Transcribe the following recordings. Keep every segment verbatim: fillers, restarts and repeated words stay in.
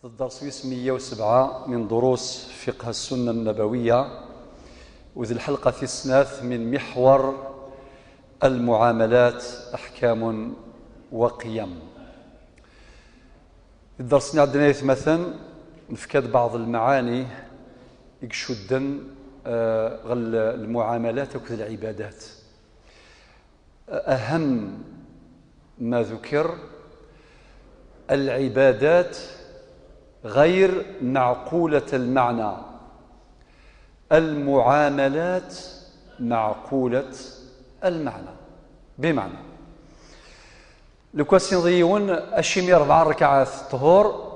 الدرس ويس مية وسبعة من دروس فقه السنة النبوية، وذي الحلقة في السناث من محور المعاملات، أحكام وقيم. الدرس نعدنا يثمثن نفكاد بعض المعاني يكشدن آه، غل المعاملات وكذ العبادات. أهم ما ذكر: العبادات غير معقولة المعنى، المعاملات معقولة المعنى. بمعنى، لكواسين ضيون أشيمي أربعة ركعات طهور،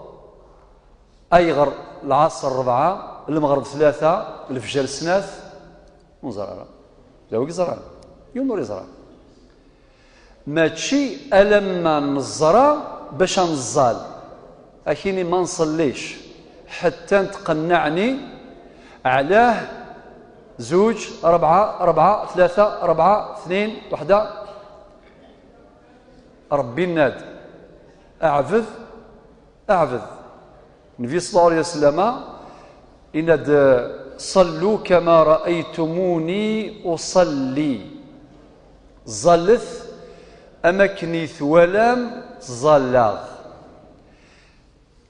أيغر العصر أربعة، المغرب ثلاثة، الفجر سناث، ونزرع. لا ويك زرع، يوم نور يزرع. ماشي ألما نزرع باش نزال. أكيني ما نصليش حتى تقنعني علاه زوج، أربعة، أربعة، ثلاثة، أربعة، اثنين، وحدة. ربي ناد: أعبد، أعبد. النبي صلى الله عليه وسلم إناد: صلوا كما رأيتموني أصلي. زلث أما كني ثوالام زلاغ.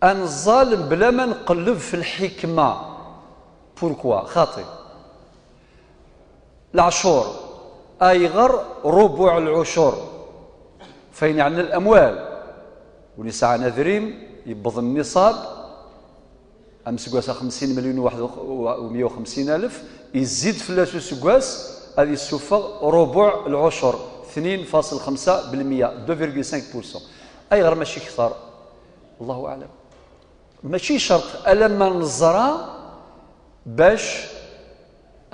أنزال بلا ما نقلب في الحكمة. بوركوا خاطي؟ العشور، أيغر ربع العشر، فين عندنا الأموال ونسعى نذريم يبض النصاب. أمس قواسا خمسين مليون وواحد ومية وخمسين ألف، يزيد في اللاسو سقواس، هذه السفة ربع العشر، اثنين فاصل خمسة بالمية، deux virgule cinq pour cent. أيغر ماشي كثر؟ الله أعلم. ماشي شرط ألما نزرع باش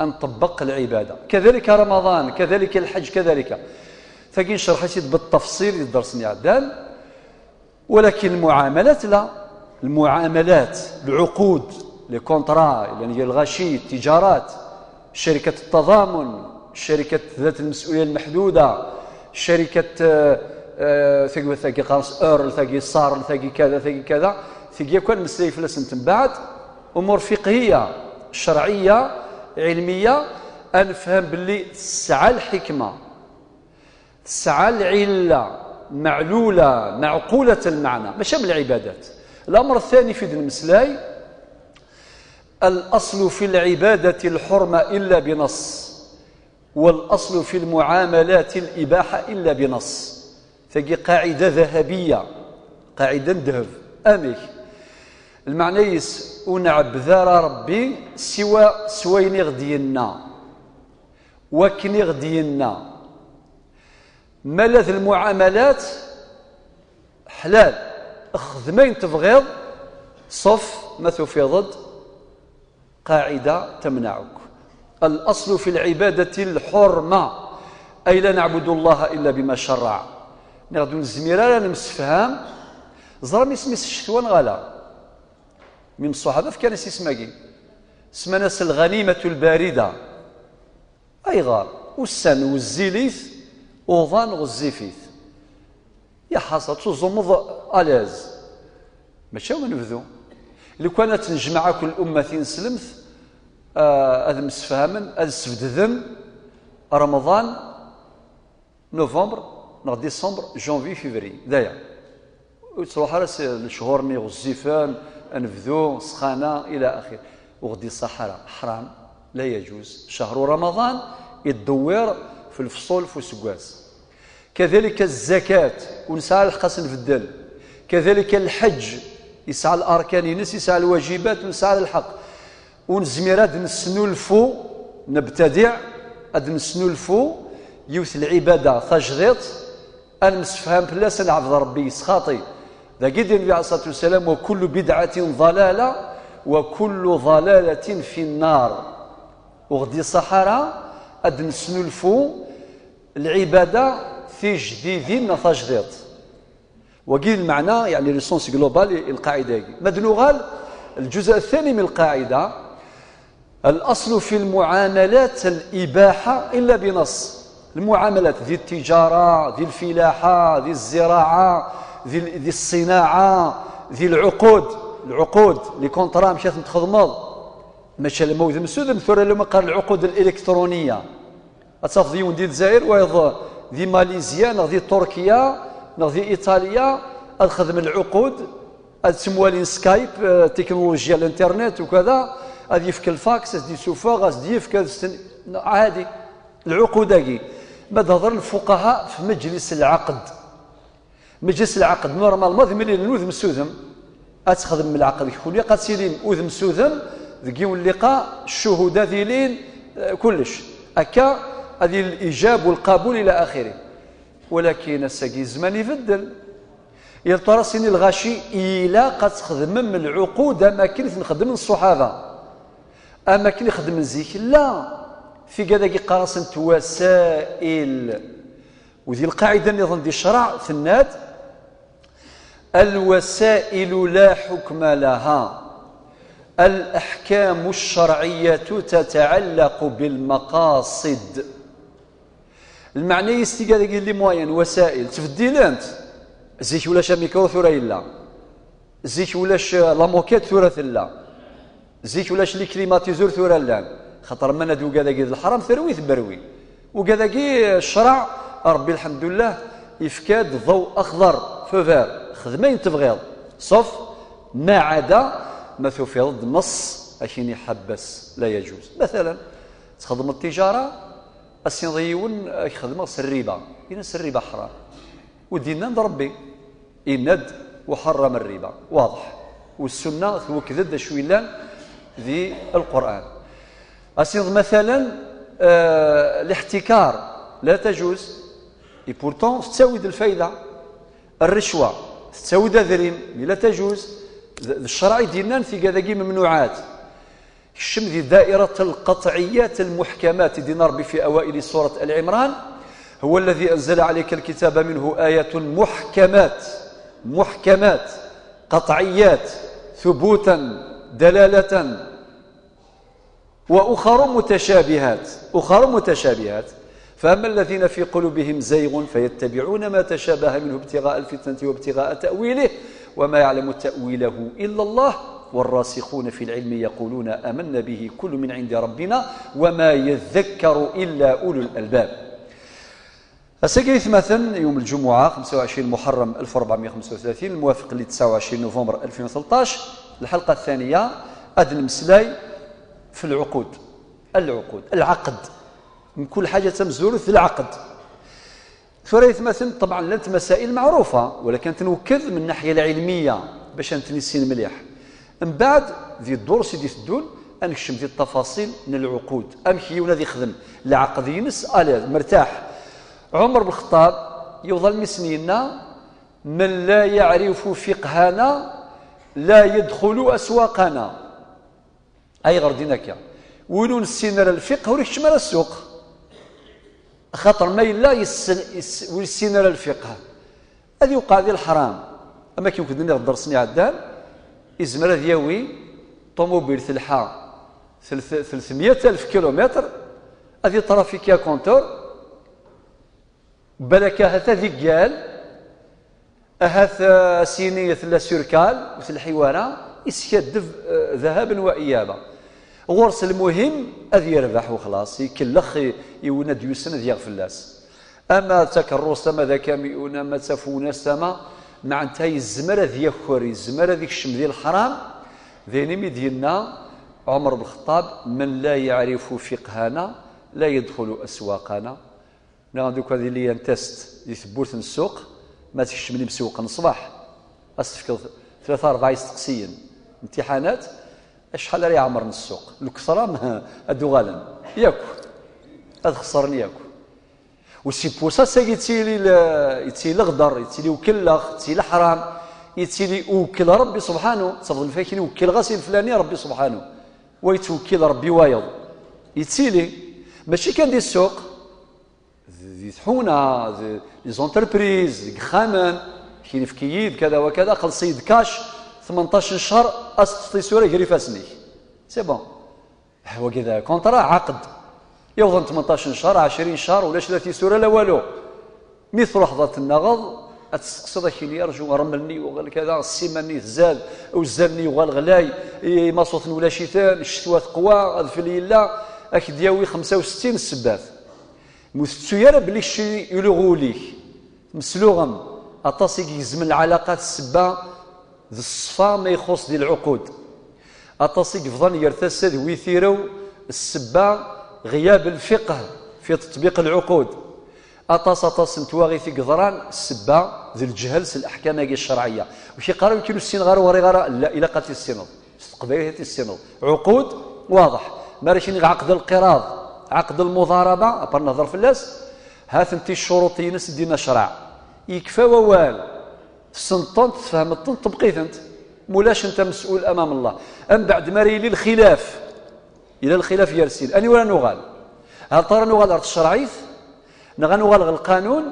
نطبق العبادة. كذلك رمضان، كذلك الحج، كذلك. ثقين شرح سيد بالتفصيل الدرس نعدان، ولكن المعاملات لا. المعاملات، العقود، les contrats، يعني الغشي، التجارات، شركة التضامن، شركة ذات المسؤولية المحدودة، شركة آه، آه، ثقي ثقي قرص أورل، ثقي صارل، ثقي كذا، ثقي كذا، ثقي كون مسلي فلس انت من بعد. أمور فقهية، شرعية، علمية، أنفهم باللي تسعى الحكمة، تسعى العلة، معلولة، معقولة المعنى، ماشي من العبادات. الأمر الثاني في دين المسلاي: الأصل في العبادة الحرمة إلا بنص، والأصل في المعاملات الإباحة إلا بنص. ثقي قاعدة ذهبية، قاعدة ذهب. أمك المعنى يس ونعبد ربي سوى سويني غدينا، وكني غدينا. ملاذ المعاملات حلال، اخذ ما تبغيض، صف ما تفيض. قاعدة تمنعك. الأصل في العبادة الحرمة، أي لا نعبد الله إلا بما شرع. نغدو نزمير على نمسفهام. زرم اسمي الشتوان غلا من الصحابة فكان اسماقي سمناس الغنيمة الباردة. أيغار وسان وزيليث وضان غزيفيث. يا حسرة تزمض ألاز. ماشي ونبذو لو كانت نجمع كل أمة نسلمت آه، هذا مسفهمن هذا السبددن رمضان، نوفمبر، نغ ديسمبر، جانفي، فيفري دايا. وتروح على الشهور ني غزيفان، انفذو سخانه الى اخره. وغدي الصحراء حرام، لا يجوز. شهر رمضان يدوير في الفصول في السقاس. كذلك الزكاة ونسعى الحق نبدل. كذلك الحج يسعى الاركان ينس يسعى الواجبات ونسعى الحق. ونزمير هذا نسنو الفو نبتدع، هذا نسنو الفو يوث العباده تجديط. أن مسفهام فلاس نعبد ربي يسخاطي. ذا قيد النبي عليه الصلاة والسلام: وكل بدعة ضلالة وكل ضلالة في النار. وغدي الصحراء أد نسنلفو العبادة في جديدين تجديد. وقيل المعنى يعني لسونس جلوبال القاعدة. ما دنوغال الجزء الثاني من القاعدة: الأصل في المعاملات الإباحة إلا بنص. المعاملات ذي التجارة، ذي الفلاحة، ذي الزراعة، ذي، ذي الصناعة، ذي العقود. Lɛuqud, les contrats, amek ad ten-txedmeḍ? Mačči alamma udem s udem, tura alamma qqar lɛuqud l-électroniya. Ad tafeḍ yiwen di Lezzayer, wayeḍ di Malizya, neɣ di Turkiya, neɣ di Iṭalya, ad xedmen lɛuqud, ad ttemwalin Skype, eh, tiknulujya, l'internet ukada, ad yefk lfaks, ad s-d-yessufeɣ, ad s-d-yefk, ad s-ten-, ɛadi. Lɛuqud-agi, ma d-hedren lfuqaha f mejlis lɛaqd. Mejlis lɛaqd, normalement, d mlilen udem s udem. Ad txedmem lɛaqd kul, ilaq ad tilim udem s udem, deg yiwen liqa, ccuhuda ad ilin, eh, kullec. Akka, ad yili lijab u lqabul ila axiri. Walakin ass-agi zzman ibeddel. Yal tura s-ini lɣaci, ilaq ad txedmem lɛuqud am akken i ten-xeddmen ṣṣuḥaba. Am akken i xeddmen zik, la. Tigad-agi qqar-asent wasail. U di lqaɛida nniḍen di ccreɛ, tenna-d: الوسائل لا حكم لها، الأحكام الشرعية تتعلق بالمقاصد. Lmeɛna-is tigad-agi, les moyens, wasail, ttbeddilent. Zik ulac amikru, tura yella. Zik ulac, eh, la moquette, tura tella. Zik ulac les climatiseurs, tura llan. Xaṭer ma nna-d ugad-agi d leḥram, terwi tberwi. Ugad-agi, ccreɛ, Ṛebbi, lḥemdullah, yefka-d ḍew axḍer, feu vert, xdem ayen tebɣiḍ, sauf ma ɛada, ma tufiḍ-d نص akin iḥebbes, la يجوز. Matalan, txedmeḍ tijara, ad s-tiniḍ i yiwen, ad k-xedmeɣ s rriba. Ini-as rriba ḥram. Ur d-yenna d Ṛebbi. Yenna-d: وحرم الربا. Waḍeḥ. U ssunna twekked-d acu yellan di Lqur'an. Ad s-tiniḍ matalan, eh, الاحتكار, la تجوز. Et pourtant, tettawi-d lfayda. Rricwa, tettawi-d adrim, mais la تجوز. D, d ccreɛ i d-yennan tigad-agi memnuɛat. Kcem di دائرة القطعيات المحكمات, i d-yenna Ṛebbi في أوائل سورة آل عمران: هو الذي أنزل عليك الكتاب منه آيات محكمات، محكمات، قطعيات، ثبوتا، دلالة، وأخر متشابهات، أخر متشابهات، فأما الذين في قلوبهم زيغ فيتبعون ما تشابه منه ابتغاء الفتنة وابتغاء تأويله وما يعلم تأويله إلا الله والراسخون في العلم يقولون آمنا به كل من عند ربنا وما يذكر إلا أولو الألباب. Ass-agi, aytmaten, yum lǧumuɛa, xemsa u ɛecrin Muḥerrem alef u ṛebɛemya u xemsa u tlatin, lmuwafiq li tesɛa u ɛecrin Nuvember alfin u tleṭṭac, lḥelqa ttaniya, ad nemmeslay f lɛuqud. Lɛuqud, lɛaqd. Mkul ḥaǧa d tamezwarut d lɛaqd. Tura, aytmaten, ṭebɛen, llant masail meɛrufa, walakin ad ten-nwekkel min nnaḥya lɛilmiya bac ad ten-nissin mliḥ. Mbeɛd, di ddurs i d-iteddun, ad nekcem di ṭṭafaṣil n lɛuqud. Amek yiwen ad ixdem lɛaqd-ines, allez, mertaḥ. Ɛumer ben Lxeṭṭab yewweḍ almi sen-yenna: من لا يعرف فقهنا لا يدخل أسواقنا. Ayɣer din akka? Win ur nessin ara lfiqh ur ikeččem ara ssuq. Axaṭer ma yella yessen, yess-, ur yessin ara lfiqh, ad iwqeɛ di leḥram. Am akken nekk d-nniɣ dders-nni iɛeddan, izmer ad yawi ṭumubil telḥa telt-, telt meyya alef kilumitr, ad itrafiki akuntur, balak ahat ad iggal, ahat, eh, as-yini tella surkal, ur telḥi wara, iskaddeb, eh, ذهابا وإيابا. Ɣur-s lmuhim ad yerbeḥ u xlaṣ, ikellex i, i win ad d-yusen ad yaɣ fell-as. Ama d takerrust, ama d akamyun, ama d tafunast, ama, meɛnta yezmer ad yaker, yezmer ad ikcem di leḥram, d ayen imi d-yenna Ɛumer ben Lxeṭṭab: من لا يعرف فقهنا لا يدخل أسواقنا. Nniɣ-am-d, lukan ad yili un test di tewwurt n ssuq, ma tkecmen imsewwqen ṣṣbeḥ, ad s-tefkeḍ tlata rebɛa isteqsiyen, imtiḥanat, acḥal ara iɛemren ssuq? Lketṛa ad d-uɣalen yakk, ad xeṣren yakk. U c'est pour ça, ass-agi yettili le-, yettili leɣder, yettili ukellex, yettili leḥram, yettili uwekkel Ṛebbi subḥanu. Tafeḍ lfakkin iwekkel ɣas i leflani Ṛebbi subḥanu, wa yettwekkil Ṛebbi wayeḍ. Yettili, mačči kan di ssuq, d-, di tḥuna, d-, les entreprises, deg ixxamen, kien efk-iyi-d kada wa kada, xelleṣ-iyi-d cash, tmenṭac n ccher, ad teṭṭfeḍ tisura gar ifassen-ik. C'est bon. Ah, wagi d contrat, ɛaqed. Yewḍen tmenṭac n ccher, ɛecrin ccher, ulac la tisura, la walu. Mi truḥeḍ ad tennaɣeḍ, Ad testeqsiḍ, ad k-yini: "Arju, rrmel-nni yuɣal kada, ssima-nni tzad, uzzal-nni yuɣal ɣlay, imaṣuten ulac-iten, ccetwa teqwa, adfel yella." Ad k-d-yawi xemsa u settin ssebbat. Ur tettu ara belli kečč uluɣ ul-ik. Mesluɣem, aṭas i igezmen lɛalaqat ssebba d ṣṣfa ma ixuṣ di lɛuqud. Aṭas i yebḍan gar tasa d witirew, ssebba ɣyab lfiqh fi teṭbiq lɛuqud. Aṭas, aṭas n twaɣit i yeḍran, ssebba d lǧehel s leḥkam-agi ccerɛiyya. Ur k-iqqar ur ssineɣ ara, ur ɣriɣ ara. La, ilaq ad tissineḍ. S teqbaylit ad tissineḍ. Ɛuqud, waḍeḥ. Mi ara k-iniɣ ɛaqd lqiraḍ, ɛaqd lmuḍaraba, après nehder fell-as, ha-tent-i ccuruṭ-ines i d-yenna ccreɛ. Yekfa wawal. Tessneḍ-tent, tfehmeḍ-tent, ṭebq-itent. Mulac anta mes'ul amam Allah. Mbeɛd mi ara yili lxilaf, yella lxilaf gar sin. Aniwa ara nuɣal? Hal ara nuɣal ɣer tcerɛit, neɣ ad nuɣal ɣer lqanun,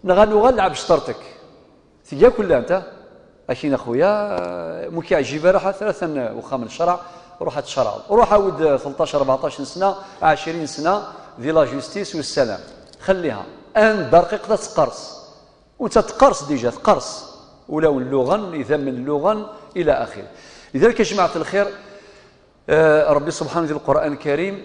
neɣ ad nuɣal lɛeb cṭerṭek? Tga kull anta. Akin a xuya, mu k-iɛjib ara ḥat atan uxxam n ccreɛ, ruḥ ad tcerɛeḍ. Ruḥ awi-d tleṭṭac, rbeɛṭac n sna, ɛecrin sna di la justice u ssalam. Xelliha. Anda rqiqet ad teqqers. Ur teqqers déjà, teqqers. Ulawen luɣen, idammen luɣen, ila axir. Lidalik, a jmaɛt lxir, eh, Rebbi subḥanahu di Lqur'an Lkarim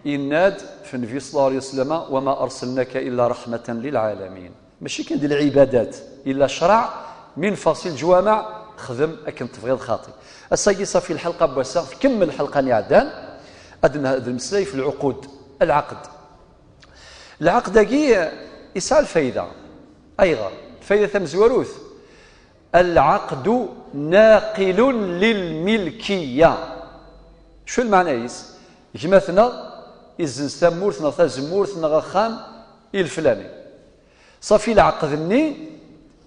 yenna-d f Nnbi ṣella Llahu ɛalayhi wa sallam: "Wa ma arsalnaka illa raḥmatan lil ɛalamin." Mačči kan di lɛibadat, illa ccreɛ, min faṣil ǧwameɛ, xdem akken tebɣiḍ xaṭi. Ass-agi ṣafi lḥelqa n wass-a, tkemmel lḥelqa-nni iɛeddan, ad n-, ad nmeslay f lɛuqud, lɛaqd. Lɛaqd-agi yesɛa lfayda. Ayɣer? Lfayda tamezwarut: "Lɛaqdu naqilun lilmilkiya." Acu lmeɛna-is? Gma-tneɣ izzenz tamurt neɣ tazemmurt neɣ axxam i leflani. Ṣafi lɛaqd-nni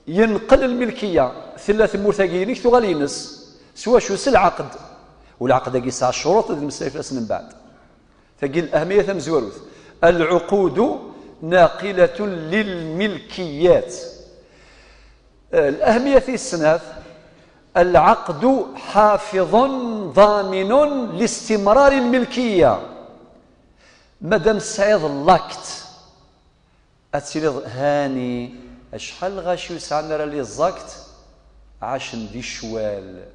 yenqel lmilkiya, tella tmurt-agi inek, tuɣal ines. S wacu? S lɛaqd. U lɛaqd-agi yesɛa ccuruṭ, ad nmeslay fell-asen mbeɛd. Tagi lahmiya tamezwarut. Lɛuqudu naqilatun lilmilkiyat. Lahmiya tis snat: lɛaqdu ḥafiḍun ḍaminun listimrari lmilkiya. Madam tesɛiḍ lakt, ad tiliḍ hani. Acḥal lɣaci ur sɛan ara les actes, ɛacen di ccwal,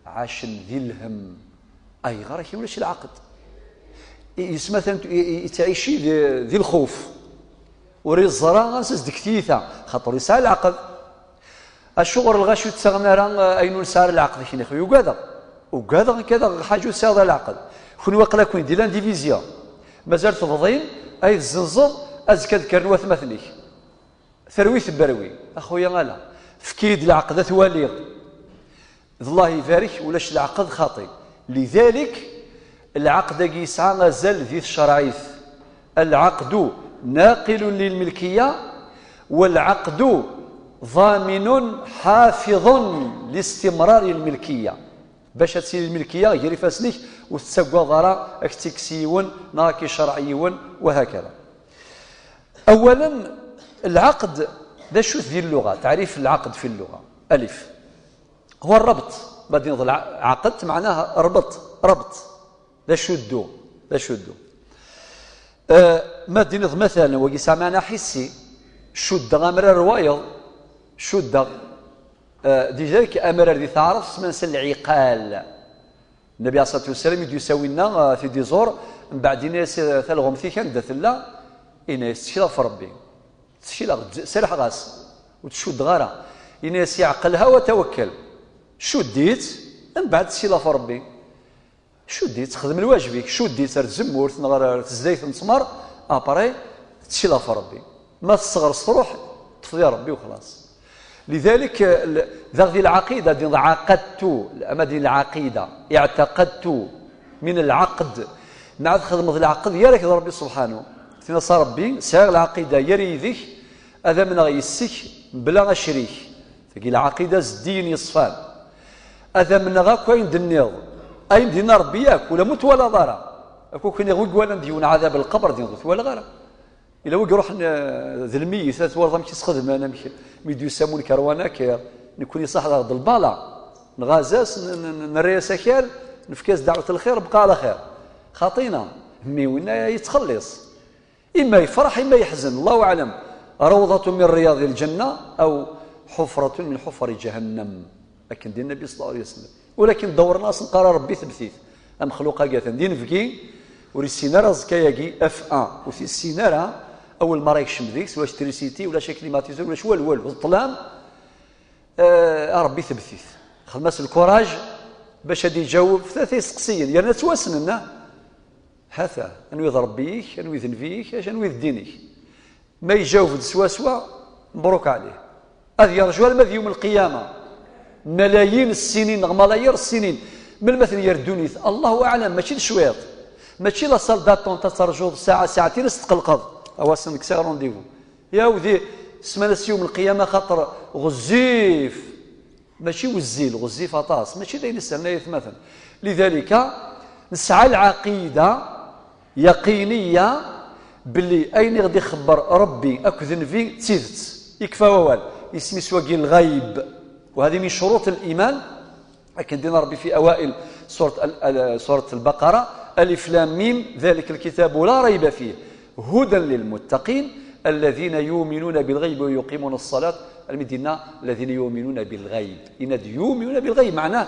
ɛacen di lhemm. Ayɣer akka ulac lɛaqd? I-, yesma-, atan i-, i-, yettɛici di, di lxuf. Ur yeẓra ansa-s deg tyita, xaṭer yesɛa lɛaqd. Acuɣer lɣaci ur ttaɣen ara, eh, ayen ur nesɛi ara lɛaqd? Kniɣ ugadeɣ. Ugadeɣ akka daɣ lḥaǧa ur tesɛiḍ ara lɛaqd. Kenwi aql-aken di l'indivision. Mazal tebḍim, ay tezzenzeḍ, azekka ad d-kkren watmaten-ik. Terwi tebberwi. A xuya ala. Efk-iyi-d lɛaqd ad t-waliɣ. D Allah ibarek, ulac lɛaqd xaṭi. Lidalik, lɛaqd-agi yesɛa azal di tcerɛit. Lɛaqdu naqilun lilmilkiya, walɛaqdu ḍaminun ḥafiḍun listimrari lmilkiya. Bac ad tili lmilkiya gar ifassen-ik, ur tettaggaḍ ara ad k-tt-ikkes yiwen neɣ ad k-icerɛ yiwen, wahakada. Awalen, lɛaqd d acu-t di lluɣa? Taɛrif lɛaqd fi lluɣa. Alif. Huwa rrebt. Ma d-inneḍ lɛaqd, meɛnaha rbeṭ, rebt. D acuddu, d acuddu. Eh, ma d-inneḍ matalan, wagi yesɛa meɛna ḥissi, cuddeɣ amrar n wayeḍ, cuddeɣ. Eh, di dalik amrar di taɛrabt sman-as lɛiqal. Nnabi ɛalayhi ṣṣalatu wassalam i d-yusa winna, eh, t-id-iẓur, mbeɛd yenna-yas, eh, talɣumt-ik anda tella? Yenna-yas, ttekleɣ ɣef Rebbi. Ttekleɣ, ǧ-, serḥeɣ-as, ur tt-cuddeɣ ara. Yenna-yas, iɛqel-ha wa tawekkel. Cudd-itt, mbeɛd ttekleɣ ɣef Rebbi. Cudd-itt, xdem lwajeb-ik, cudd-itt ar tzemmurt neɣ ar, ar tezdayt n ttmer, après, ttekleɣ ɣef Rebbi. Ma tesseɣres truḥ, ṭṭef di Rebbi u xlaṣ. Lidalik, eh, l-, daɣ di lɛaqida, din ɛaqadtu, ama di lɛaqida, iɛtaqadtu, min lɛaqd. Ma ad txedmeḍ lɛaqd, gar-ak d Rebbi subḥanu. Tiniḍ-as a Rebbi, sɛiɣ lɛaqida gar yid-k, ad amneɣ yes-k, mebla acrik. Tagi lɛaqida zeddigen yeṣfan. Ad amneɣ akk ayen d-tenniḍ, ayen d-yenna Rebbi yakk, ula ma ur twalaḍ ara. Akk akken iɣ wi iwalan deg-wen ɛadab lqebr, din ur twalaḍ ara. Ila wi iruḥen, eh, d lmiyit, ad twalaḍ amek i s-xedmen, amek mi d-yusa Munker wa Nakir, nekkni ṣaḥ daɣ d lbala, nɣaz-as, n-, n-, n-, nerra-yas akal, nefka-yas dɛwet lxir, bqa ɛla xir. Xaṭina, mmi winna yettxelliṣ. Imma yefreḥ, imma yeḥzen, Allahu aɛlam. Rawḍatu min riyadi lǧenna, aw حفرة من حفر جهنم, akken di Nnabi صلى الله عليه وسلم. Walakin dewren-asen, qqaren Rebbi tebtit. Amexluq-agi atan d inebgi, ur yessin ara aẓekka-agi, F un, ur t-yessin ara, awel mi ara yekcem deg-s, ulac trisiti, ulac aklimatiseur, ulac walu, walu, d ṭṭlam. Eh, a Rebbi tebtit. Xdem-as lkuraj bac ad iǧaweb f tlata iseqsiyen, yerna ttwassnen, ah. Hata, anwi d Rebbi-ik, anwi d Nnbi-ik, acu anwi d ddin-ik. Ma iǧaweb-d swaswa, mebruk ɛlih. Ad yerǧu arma d yum lqiyama. Malayin ssinin neɣ malayer ssinin. Melmi ad ten-yerr ddunit? Allahu aɛlam, mačči d cwiṭ. Mačči la salle d'attente ad terǧuḍ saɛa, saɛtin ad s-tqelqeḍ. Awasen kkseɣ rendez-vous. Yaw di ssmana s yum lqiyama, xaṭer ɣezzif. Mačči wezzil, ɣezzif aṭas. Mačči d ayen iserna aytmaten. Lidalika, nesɛa lɛaqida yaqiniya belli ayen i ɣ-d-ixebber Rebbi akked Nnbi d tidet. Ikfa wawal. Isem-is wagi lɣayb. وهذه من شروط الإيمان. Akken d-yenna Rebbi fi awail surat al-, al-, surat al-Baqara, ألف لام ميم ذلك الكتاب لا ريب فيه هدى للمتقين الذين يؤمنون بالغيب ويقيمون الصلاة. Almi d-yenna الذين يؤمنون بالغيب. Yenna-d يؤمنون بالغيب, meɛna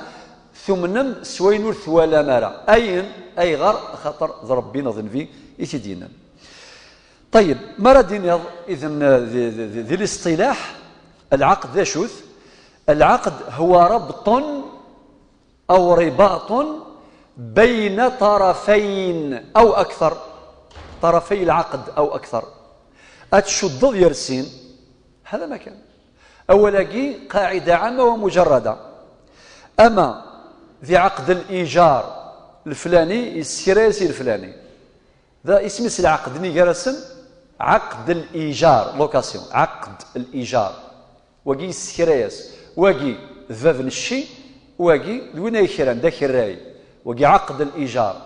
tumnem s wayen ur twalam ara. Ayen, ayɣer? Axaṭer d Rebbi neɣ d Nnbi i t-id-yennan. Ṭeyyeb, mi ara d-tiniḍ, idan, di, di, di, di liṣṭilaḥ, lɛaqd d acu-t? العقد هو ربط أو رباط بين طرفين أو أكثر. طرفي العقد أو أكثر. Ad tcuddeḍ ger sin. هذا ما كان. Awal-agi قاعدة عامة ومجردة. Ama di ɛaqd الإيجار, leflani yessekra-yas i leflani. Da isem-is lɛaqd-nni gar-asen? Ɛaqd الإيجار, location, ɛaqd الإيجار. Wagi yessekra-yas, wagi d bab n cci, wagi d win ay kran, d akerray. Wagi ɛaqd الإيجار.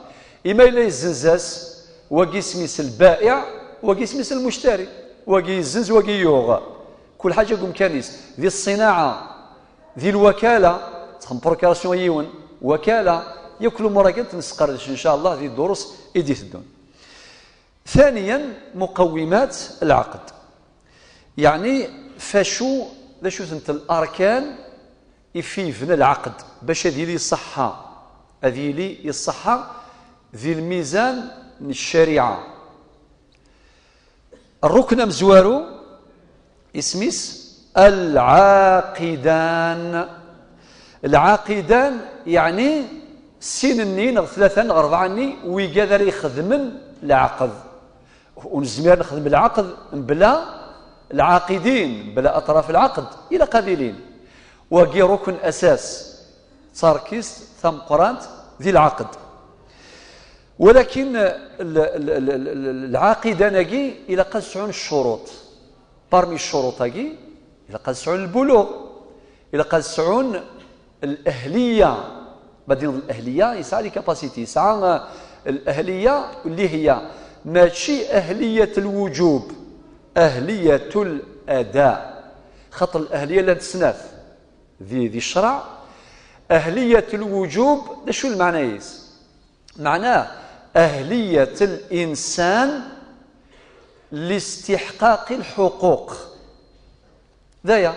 Ima yella yezzenz-as, wagi isem-is lbaiɛ, wagi isem-is lmuctari. Wagi yezzenz, wagi yuɣ. Kul ḥaǧa deg umkan-is. Di ṣṣinaɛa, di lwakala, txem procuration yiwen, wakala, yakk lumuṛ-agi ad t-nesqerdec, in ca Allah, di ddurus i d-iteddun. ثانيا, مقومات العقد. Yeɛni, facu, d acu-tent larkan ifi yebna lɛaqd, bac ad yili iṣeḥḥa, ad yili iṣeḥḥa di lmizan n ccariɛa. Rrukn amezwaru, isem-is العاقدان. العاقدان, yeɛni sin-nni neɣ tlata neɣ rebɛa-nni wigad ara ixedmen lɛaqd. Ur nezmir ad nexdem lɛaqd mebla lɛaqidin, mebla aṭraf lɛaqd, ilaq ad ilin. Wagi rukn asas, d tarkist tameqqrant di lɛaqd. Walakin l-, l-, l-, l-, l-, lɛaqidan-agi ilaq ad sɛun ccuruṭ. Parmi ccuruṭ-agi, ilaq ad sɛun lbuluɣ, ilaq ad sɛun الأهلية. Ma d-tiniḍ الأهلية, yesɛa les capacités, yesɛa, eh, الأهلية اللي هي ماشي أهلية الوجوب, أهلية الأداء. خاطر الأهلية llant snat di, di ccreɛ. أهلية الوجوب, d acu lmeɛna-is? معناه أهلية الإنسان لاستحقاق الحقوق. D aya.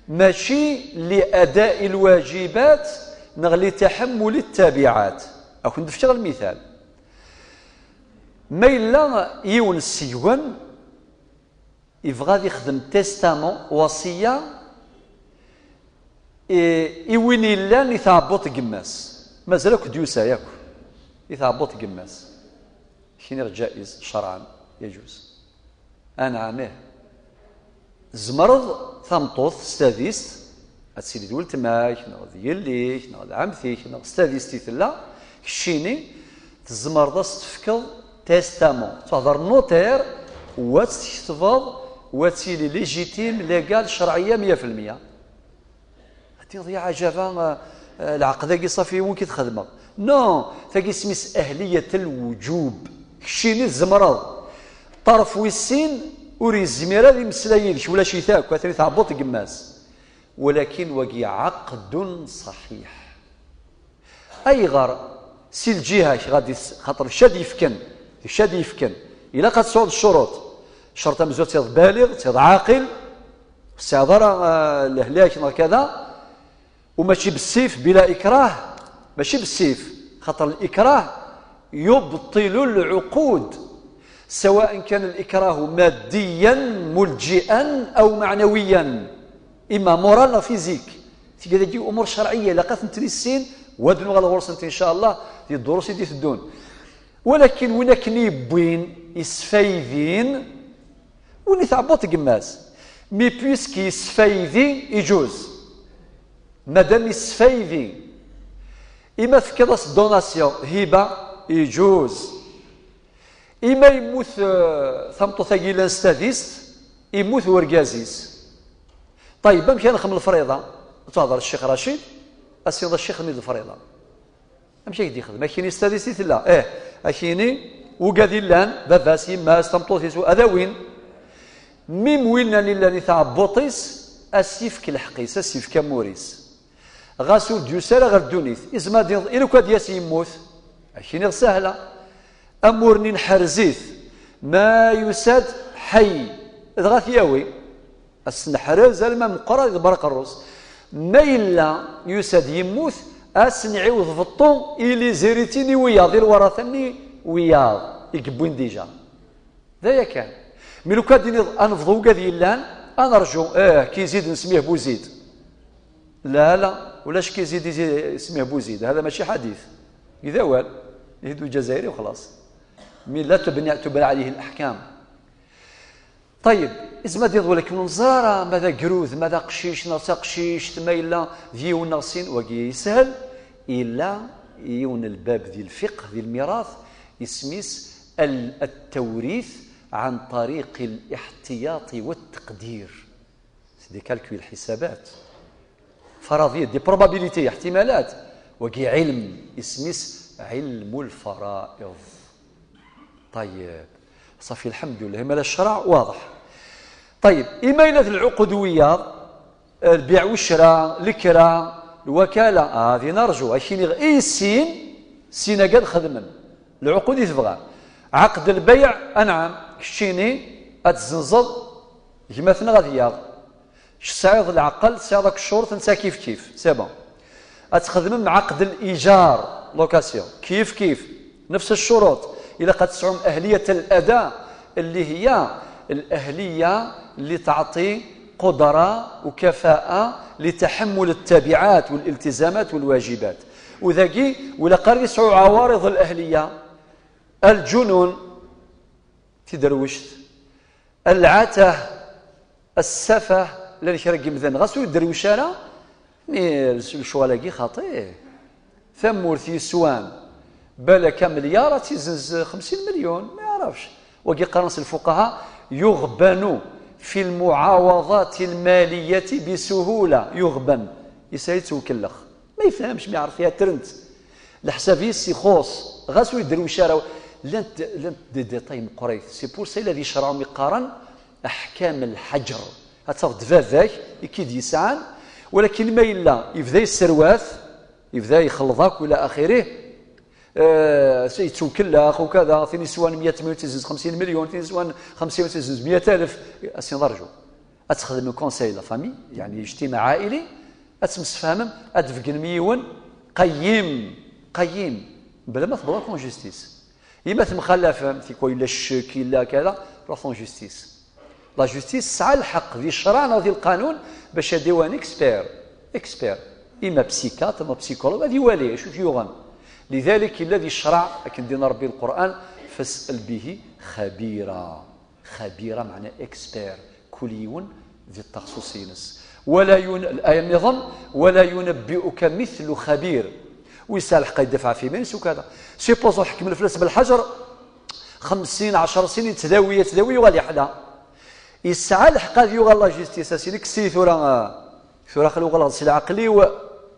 Mačči لأداء الواجبات neɣ لتحمل التبعات. Ad kent-d-fkeɣ lmital. Ma yella yiwen seg-wen yebɣa ad ixdem testament, وصية, i, i win yellan i tɛebbuḍt n yemma-s. Mazal akk d-yusa yakk i tɛebbuḍt n yemma-s. Kiniɣ جائز شرعا, يجوز. Anɛam, ih. Tzemreḍ tameṭṭut s tadist, ad tili d weltma-k, neɣ d yelli-k, neɣ d ɛemti-k, neɣ s tadist i tella, keččini tzemreḍ ad s-tefkeḍ testament. Tehder notaire, wa tt-tketbeḍ, wa ttili légitime, légal, ccerɛiyya, meyya fi lmeyya. Ad tiniḍ, ya ɛajaba, eh, eh, lɛeqd-agi ṣafi yiwen ki t-xedmeɣ. Non, tagi isem-is أهلية الوجوب. Keččini tzemreḍ. Ṭṭerf wis sin ur yezmir ad imeslay yid-k, ulac-it akk, atan i tɛebbuḍt n yemma-s. Walakin wagi عقد صحيح. Ayɣer? Si lǧiha-k, ɣadi s-, xaṭer d kečč ad yefken, d kečč ad yefken. Ilaq ad tesɛuḍ ccuruṭ. Ccerṭ amezwaru, ad tiḍ baliɣ, ad tiḍ ɛaqil. Ur tesɛiḍ ara, ah, lehlak neɣ kada, u mačči bessif, bila ikrah, mačči bessif, xaṭer likrah yubṭilu lɛuqud, sawaء kan likrahu maddiyan mulji'an aw maɛnawiyan, imma moral neɣ fizik. Tigad-agi umur cerɛiyya, ilaq ad tent-nissin, u ad nuɣal ɣur-sent, in ca Allah, di ddurus i d-iteddun. Walakin win akken i yewwin, isfaydin, win i tɛebbuḍt n yemma-s. Mais puisque yesfaydi, iǧuz. Madam yesfaydi. Ima tefkiḍ-as donation, hiba, iǧuz. Ima yemmut, eh, tameṭṭut-agi yellan s tadist, yemmut urgaz-is. Ṭayeb, amek ara nexdem lefriḍa? Ad tehder Ccix Racid, ad s-tiniḍ a Ccix, xdem-d lefriḍa. Amek i k-d-yexdem? Akini s tadist i tella. Eh, akini, ugad illan, baba-s, yemma-s, tameṭṭut-is, ad awin. Mim winna illan i tɛebbuṭ-is, a s-yefk lḥeqq-is, a s-yefk amur-is. Ɣas ur d-yusi ara ɣer ddunit, izmer ad d-iniḍ, i lukan ad d-yas yemmut? Akini sahla. Amur-nni nḥerz-it, ma yusa-d ḥay, dɣa ad t-yawi. Ad s-neḥrez alma meqqer ad iḍebber aqerru-s. Ma yella yusa-d yemmut, ad s-nɛiwed beṭṭu i les héritiers-nni wiyaḍ, i lwarata-nni wiyaḍ i yewwin déjà. D aya kan. Mi lukan ad d-tiniḍ ad nebḍu ugad yellan, ad nerǧu, eh, kizid nsemmih Buzid. La, la, ulac kizid izi-, isemmih Buzid, hada mačči ḥadit. G d awal, ihi d uǧazayri u xlaṣ. Mi la tebni, tubna ɛalayhi laḥkam. Ṭayeb, izmer ad d-iniḍ walakin ur neẓri ara ma d agrud, ma d aqcic, neɣ d taqcict, ma yella d yiwen neɣ sin, wagi yeshel, yella yiwen n lbab di lfiqh, di lmirat, isem-is al-, التوريث عن طريق الاحتياط والتقدير. C'est des calculs, حسابات. فرضيات، des probabilités, احتمالات. Wagi ɛilm, isem-is ɛilmu lfara'iḍ. Ṭayeb. Ṣafi, lḥemdullah, imala ccreɛ waḍeḥ. Ṭayeb, ima yella d lɛuqud wiyaḍ, lbiɛ u ccra, lekra, lwakala, ah, ad nerǧu, ad k-iniɣ i sin, sin-agi ad xedmen. Lɛuqud i tebɣam. Ɛaqd lbayɛ, anɛam, keččini ad tzenzeḍ gma-tneɣ ad yaɣ. Tesɛiḍ leɛqel, tesɛiḍ akk ccuruṭ, netta kif kif, c'est bon. Ad txedmem ɛaqd lijar, location, kif kif, nefs ccuruṭ. Ilaq ad tesɛum أهلية الأداء, اللي هي الأهلية اللي تعطي قدرة وكفاءة لتحمل التبعات والالتزامات والواجبات. U dagi, ilaq ara yesɛu ɛawariḍ الأهلية, الجنون, tiderwect, العته, السفه, llan kra n yimdanen, ɣas ur iderwic ara, mais lecɣal-agi xaṭi. Tamurt yeswan balak amelyaṛ, ad tt-izenz xemsin milyon, ma yeɛrefx. Wagi qqaren-as lfuqaha, يغبن في المعاوضات المالية بسهولة, يغبن, yesɛa yettwkellex. Ma yefhamx, ma yeɛref yatrent. Leḥsab-is ixuṣ, ɣas ur iderwic ara. Llant, llant des détails meqqrit. C'est pour ça i la di ccreɛ mi qqaren aḥkam lḥaǧer. Ad tafeḍ d baba-k i k-id-yesɛan, walakin ma yella yebda yesserwat, yebda ixelleḍ akk ila axirih, eh, yettwkellex ukada, tin yeswan meyya milyon ad tt-izenz xemsin milyon, tin yeswan xemsin ad tt-izenz meyya alef, ad s-tiniḍ rǧu. Ad txedmem conseil la famille, yeɛni ijtimaɛ aɛili, ad temsefhamem, ad d-tbeggnem yiwen qayim, qayim, bla ma tewwḍem en justice. Ima temxallafem, tikwal yella ccek, yella kada, ruḥet en justice. La justice tesɛa lḥeqq di ccreɛ neɣ di lqanun bac ad d-tawi un expert, expert, ima psychiatre neɣ psychologue, ad iwali acu k-yuɣen. Lidalik yella di ccreɛ, akken d-yenna Rebbi Lqur'an, فاسأل به خبيرا. Xabira, meɛna expert, kul yiwen di ṭṭaxsus-ines. Wala yun-, الآية nniḍen, ولا ينبئك مثل خبير. Wi yesɛa lḥeqq ad idafeɛ ɣef yiman-is ukada. Supposons ḥekmen fell-as belḥaǧer xemsin, ɛecṛa snin, yettdawi, yettdawi, yuɣal yeḥla. Yesɛa lḥeqq ad yuɣal la justice, ad s-yini kkes-iyi tura, ah, tura aql-i uɣaleɣ-d si lɛeql-iw,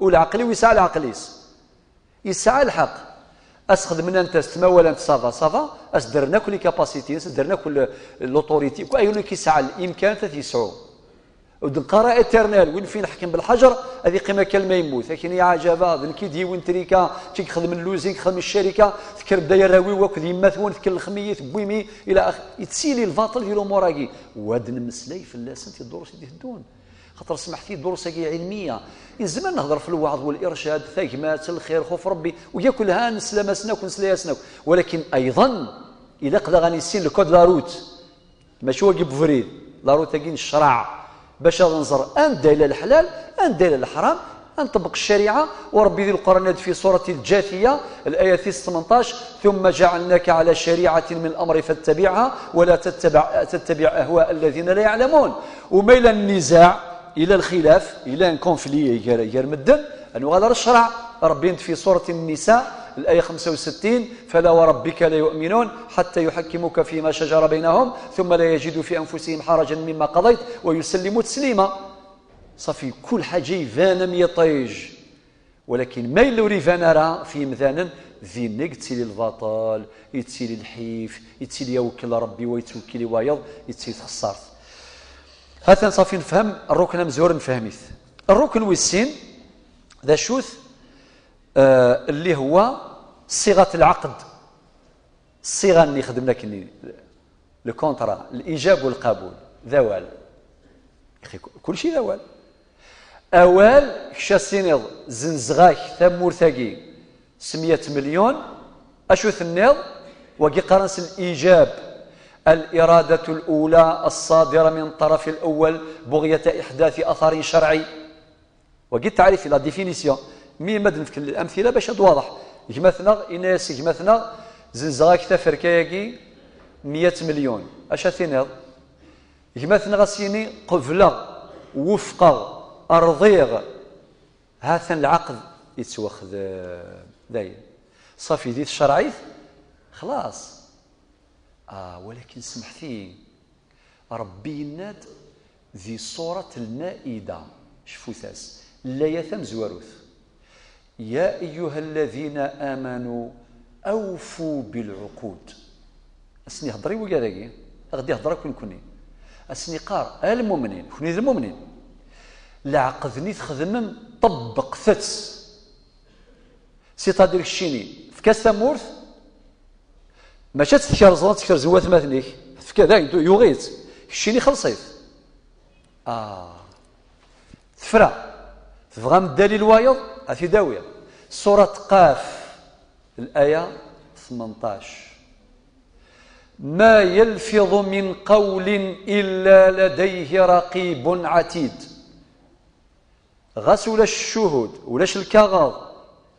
u lɛeql-iw yesɛa lɛeql-is. Yesɛa lḥeqq. Ad s-xedmen un test, ma walan-t ça va, ça va, ad s-derren akk les capacités-ines, ad s-derren akk le-, l'autorité, akk ayen akk yesɛa l'imkan ad t-yesɛu. Ur d-neqqar ara éternel, win fi neḥkem belḥaǧer, ad iqqim akka alma yemmut. Akken i ɛajaba, d nekk i d-yiwin trika, kik xedmen luzin, kik xedmen ccarika, tekker-d ay arraw-iw akked yemma-twen, tkellxem-iyi, tewwim-iyi, ila ax-, yettili lbaṭel di lumuṛ-agi. Wa d-nemmeslay fell-asent i ddurus i d-iteddun. Xaṭer smeḥt-iyi ddurus-agi ɛilmiya. Nezmer nehder f lweɛḍ wal-ircad, tagmat, lxir, xuf Rebbi, u yakk lhan, neslam-asen akk, nesla-yasen akk. Walakin ayḍen, ilaq daɣ ad nissin le code de la route. Mačči wagi n ubrid, la route-agi n ccreɛ, bac ad nẓer anda yella leḥlal, anda yella leḥram, ad nṭebbeq ccariɛa. U Rebbi di Lqur'an ad fi surat Lǧathiya, laya tis tmenṭac, ثم جعلناك على شريعة من الأمر فاتبعها ولا تتبع, تتبع أهواء الذين لا يعلمون. U ma yella nnizaɛ, yella lxilaf, yella un conflit gar, gar medden, ad nuɣal ar ccreɛ. Rebbi fi surat Nnisa, laya xemsa u settin, فلا وربك لا يؤمنون حتى يحكموك فيما شجر بينهم ثم لا يجدوا في أنفسهم حرجا مما قضيت ويسلموا تسليما. Ṣafi, kul ḥaǧa iban am yiṭij. Walakin ma yella ur iban ara f yimdanen, dinna i yettili lbaṭel, yettili lḥif, yettili awekkel Rebbi wa yettwekkil i wayeḍ, yettili txeṣṣart. Hatan ṣafi nefhem rrukn amezwaru, nefhem-it. Rrukn wis sin, d acu-t? Eh, اللي هو صيغة العقد. Ṣṣiɣa-nni xedmen akken, le contrat, l'ijab u lqabul, d awal. Ixi, ku-, kulci d awal. Awal, kečč ad s-tiniḍ, zzenzeɣ-ak tamurt-agi s meyya melyun, acu tenniḍ? Wagi qqaren-as l'ijab, الإرادة الأولى الصادرة من الطرف الأول بغية إحداث أثر شرعي. Wagi ttaɛrif, la définition. Mi ma d-nefk lamtila bac ad waḍeḥ. Gma-tneɣ, yenna-yas i gma-tneɣ, zzenzeɣ-ak taferka-agi meyya melyun. Acu ad tiniḍ? Gma-tneɣ ad s-yini, qebleɣ, wufqeɣ, rḍiɣ. Ha-t-an lɛaqed yettwaxdem. Dayen. Ṣafi, di tcerɛit, xlaṣ. Ah, walakin semḥet-iyi. Rebbi yenna-d di surat Lmaida, cfut-as, laya tamezwarut, يا أيها الذين آمنوا أوفوا بالعقود. Ad sen-ihedder i wigad-agi, ad ɣ-d-ihedder akk i nekni. Ad sen-iqqar, a lmumnin, kenwi d lmumnin, leɛqed-nni txedmem, ṭebbqet-tt. C'est-à-dire, keččini, efk-as tamurt, mačči ad tt-tkerzeḍ, ad tt-kerzen watmaten-ik, tefka dayen, tu-, yuɣ-itt, keččini xelṣ-it. Ah, tefra, tebɣam ddalil wayeḍ, ad t-id-awiɣ. Surat Qaf, laya tmenṭac. ما يلفظ من قول إلا لديه رقيب عتيد. Ɣas ulac ccuhud, ulac lkaɣeḍ,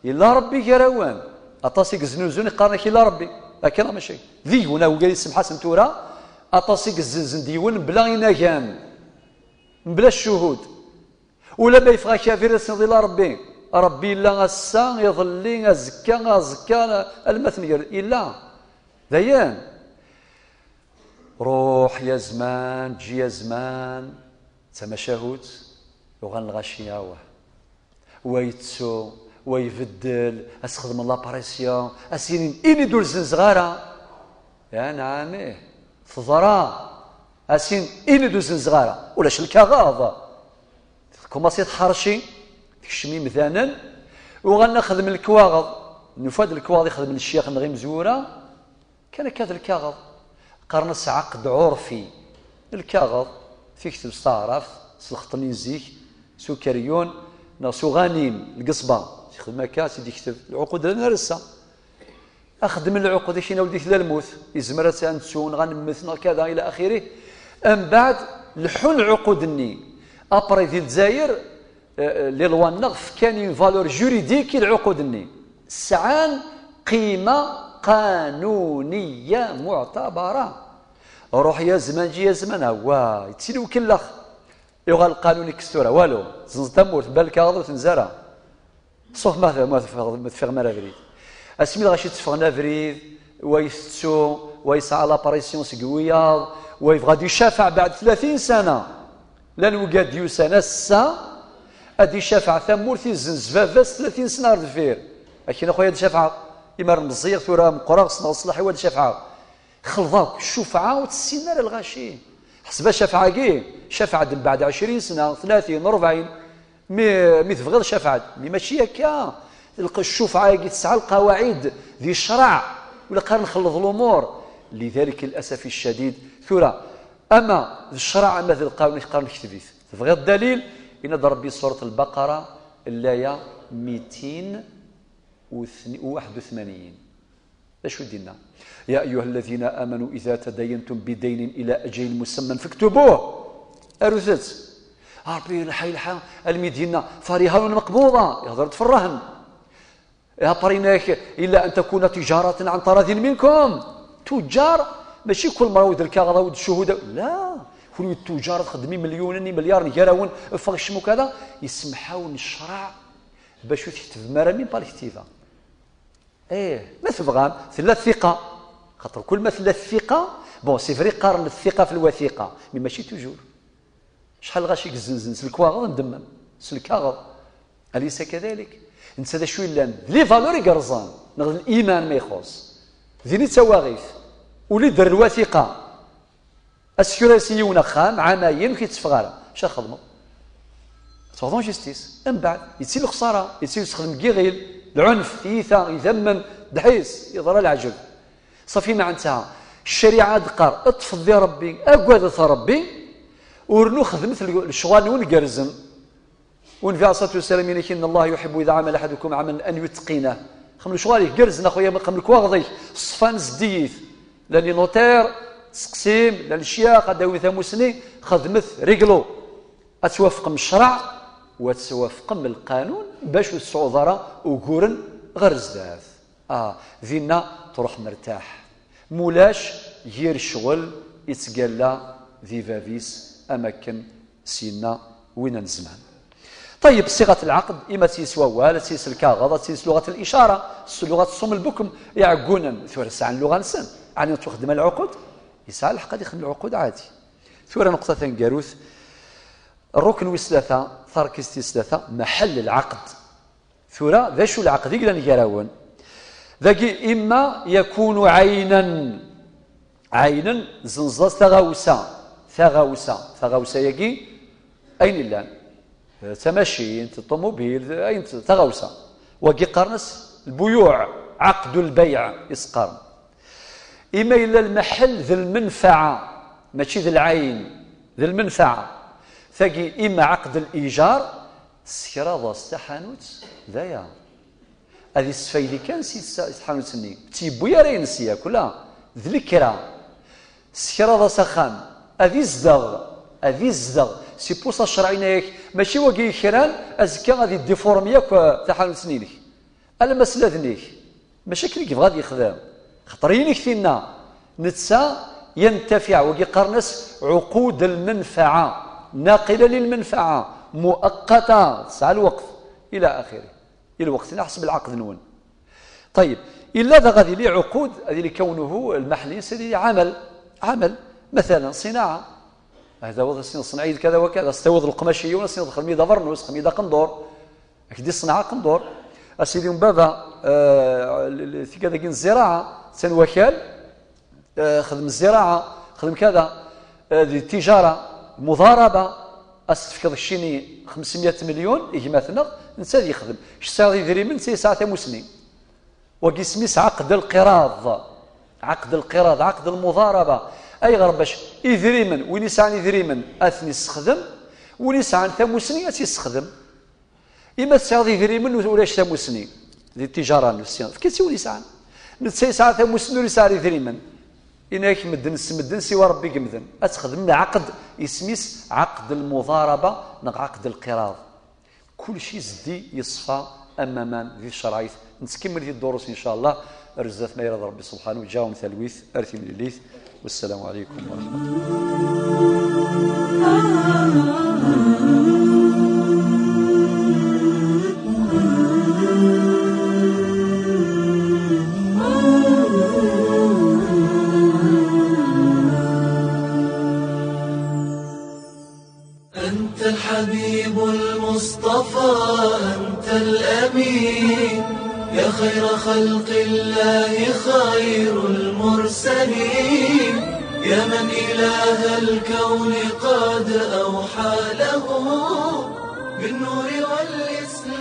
yella Rebbi gar-awen. Aṭas i yeznuzun, iqqaren-ak yella Rebbi. Akka neɣ mačči? D yiwen, a wigad yessemḥasen tura, aṭas i yezzenzen d yiwen mebla inagan, mebla ccuhud. Ula ma yeffeɣ akafir, ad s-tiniḍ yella Rebbi. Rebbi yella ass-a, iḍelli, azekka, aẓekka, alma tenger, yella. Dayen. Ruḥ ya zman, ǧǧi ya zman, d tamacahut, uɣalen lɣaci, awah. Wa yettu, wa ibeddel, ad s-xedmen la pression, ad s-inin, ini-d ur zzenzeɣ ara. Ya nɛam, ih, teḍra. Ad s-inin, ini-d ur zzenzeɣ ara. Ulac lkaɣeḍ. Tkumaṣi tḥerci, tekcem imdanen, uɣalen ad xedmen lekwaɣeḍ. Nufa-d lekwaɣeḍ i xedmen ccyax-nneɣ imezwura, kan akka d lkaɣeḍ. Qqaren-as ɛaqed ɛurfi. Lkaɣeḍ, tikteb s taɛrabt, s lxeṭṭ-nni n zik, s ukeryun, neɣ s uɣanim, lgeṣba. Yexdem akka, s-id-yekteb lɛuqud llan ar ass-a. Axeddem n lɛuqud, akin a wldi tella lmut. Yezmer ad tt-, ad nettu, neɣ ad nemmet, neɣ kada, ila axiri. Mbeɛd, leḥḥun lɛuqud-nni. Après, di Lezzayer, eh, eh, les lois-nneɣ fkan une valeur juridique i lɛuqud-nni. Sɛan qima qanuniya muɛtabara. Ruḥ ya zman, ǧi ya zman, awah, yettili ukellex. Yuɣal lqanun ikkes tura, walu. Tzenzeḍ tamurt, mebla lkaɣeḍ ur tenza ara. Sauf ma, ma teffeɣ-, ma teffiɣem ara abrid. Asmi lɣaci tteffɣen abrid, wa itettu, wa yesɛa la pression seg wiyaḍ, wa yebɣa ad icafeɛ baɛd tlatin sana. Llan wigad d-yusan ass-a, ad icafeɛ tamurt i zzenz baba-s tlatin sna ar deffir. Akken a xuya ad cafɛeɣ, imar meẓẓiyeɣ tura meqqreɣ, ssneɣ ṣṣlaḥ-iw ad cafɛeɣ. Xelḍeɣ akk, ccufɛa ur tt-ssinen ara lɣaci. Ḥseb cafɛa-agi, cafɛa-d mbeɛd ɛecrin sna, tlatin, rebɛin, mi, mi tebɣiḍ cafɛa-d. Mi mačči akka, lq-, ccufɛa-agi tesɛa lqawaɛid di ccṛeɛ, ula qqaren nxelleḍ lumuṛ. Lidalik, lilasaf ccadid, tura, ama d ccṛeɛ, ama d lqanun, qqaren kteb-it. Tebɣiḍ dalil? Yenna-d Ṛebbi surat Lbaqara, llaya mitin u waḥed u tmanyin. D acu i d-yenna? يا أيها الذين آمنوا إذا تداينتم بدين إلى أجل مسمى فاكتبوه. Arut-tt. Ṛebbi ilḥa, ilḥa, almi d-yenna فرهان مقبوضة, ihder-d f ṛṛehn. Après yenna-ak إلا أن تكون تجارة عن تراض منكم. Tuǧǧar, mačči kul mara d lkaɣeḍ d ccuhuda. La, kunwi d tuǧǧar txeddem imelyunen, imelyaren gar-awen, ffeɣ kcem ukada, yesmeḥ-awen ccṛeɛ bac ur tketbem ara min par lktiba. Eh, ma tebɣam, tella thiqa. Xaṭer kul ma tella thiqa, bon, c'est vrai qqaren thiqa f lwathiqa, mais mačči toujours. Acḥal lɣaci i yezzenzen s lekwaɣeḍ n ddemmem, s lkaɣeḍ. Alaysa kadalik? Netta d acu yellan? D les valeurs igerrzen, neɣ d liman ma ixuṣ. Din i d tawaɣit. Ula d lwathiqa. Asekra-s i yiwen axxam, ɛamayen, ur k-yetteffeɣ ara. Acu ara txedmeḍ? Ad teffɣeḍ en justice. Mbeɛd, yettili lexṣara, yettili yessexdem deg yiɣil, lɛunf, tiyita, idammen, ddḥis, yeḍra leɛǧeb. Ṣafi, meɛna ccariɛa ad d-teqqar, ṭṭfet di Ṛebbi, agadet Ṛebbi, u rnu xedmet le-, lecɣal-nwen gerrzen. Nnbi ɛalayhi ṣṣalatu wassalam yenna-k: إن الله يحب إذا عمل أحدكم عملا أن يتقنه. Xdem lecɣal-ik gerrzen a xuya, xdem lekwaɣeḍ-ik ṣfan, zeddigit. Llan les notaires, testeqsim, llan lecyax, ad d-awin tamussni, xedmet, réglo. Ad twafqem ccṛeɛ, u ad twafqem lqanun, bac ur tesɛuḍ ara uguren ɣer zdat. Ah, dinna truḥ mertaḥ. Mulac yir ccɣel ittgalla di bab-is, am akken s-yenna win n zzman. Ṭeyyeb, ṣiɣat lɛeqd, ima ad tt-yis wawal, ad tt-yis lkaɣeḍ, ad tt-yis luɣat licara, s luɣat ṣṣum lbukm, iɛeggunen, tura sɛan luɣa-nsen, ɛni ur ttwaxdem lɛuqud? Yesɛa lḥeqq ad ixdem lɛuqud ɛadi. Tura nneqṭa taneggarut, rrukn wis tlata, tarkizt wis tlata, meḥell lɛeqd. Tura, d acu lɛeqd i yellan gar-awen? Dagi, imma yakunu ɛaynan. Ɛaynan, zenzeḍ-as taɣawsa. Taɣawsa. Taɣawsa-yagi, ayen illan. Tamacint, ṭumubil, ayen t-, taɣawsa. Wagi qqaren-as lbuyuɛ, ɛaqdu lbayɛ, i s-qqaren. Ima yella lmeḥell d lmenfaɛa, mačči d lɛayn, d lmenfaɛa. Tagi, imma ɛaqd lijar, tessekraḍ-as taḥanut, d aya. Ad yessfaydi kan si tsa-, tḥanut-nni. Ur tt-yewwi ara ines yakk, la, d lekra. Tessekraḍ-as axxam, ad izdeɣ, ad izdeɣ. Si pusa ccerɛina-yak, mačči wagi yekran, azekka ad iddifuṛmi yakk, eh, taḥanut-nni-inek. Alamma s ladnik, mačči akken i yebɣa ad yexdem. Xaṭer yinik tinna, netta yantafiɛ, wagi qqaren-as ɛuqud lmenfaɛa, naqila lilmenfaɛa, muaqqata, tesɛa lweqt, ila axiri. I lweqt-nni ḥseb lɛaqd-nwen. Ṭeyyeb, illa daɣ ad yili ɛuqud, ad yili kawnuhu lmaḥli-ines, ad yili ɛamal, ɛamal, matalan, ṣinaɛa. Ad tawiḍ, ad s-tiniḍ ṣneɛ-iyi-d kada wa kada, ad s-tawiḍ leqmac i yiwen, ad s-tiniḍ xdem-iyi-d abernus, xdem-iyi-d aqendur. Ak-d-iṣneɛ aqendur. A sidi n baba, eh, l-, l-, tigad-agi n zziraɛa, attan wakal, eh, xdem zziraɛa, xdem kada, eh, di tijara, muḍaraba, ad s-tefkeḍ keččini xemsemya milyun i gma-tneɣ, netta ad yexdem. Kečč tesɛiḍ idrimen, netta yesɛa tamusni. Wagi isem-is ɛaqd lqiraḍ. Ɛaqd lqiraḍ, ɛaqd lmuḍaraba. Ayɣer? Bac idrimen, win yesɛan idrimen ad ten-yessexdem, win yesɛan tamusni ad tt-yessexdem. Ima tesɛiḍ idrimen u ulac tamusni, di tijara n ssineḍ, efk-itt i win yesɛan. Netta yesɛa tamusni ur yesɛi ara idrimen. Yenna-yak medden s medden siwa Ṛebbi i yemden. Ad txedmem lɛaqd, isem-is ɛaqd lmuḍaraba neɣ ɛaqd lqiraḍ. Kulci zeddi yeṣfa am waman di tcerɛit. Nettkemmil di ddurus, in ca Allah, ar zdat ma irad Ṛebbi subḥanahu, ǧǧiɣ-awen talwit ar timlilit. Wassalamu ɛalaykum wa raḥmatullah. أنت الحبيب المصطفى، أنت الأمين، يا خير خلق الله، خير المرسلين. يا من إله الكون قد أوحى له بالنور والإسلام.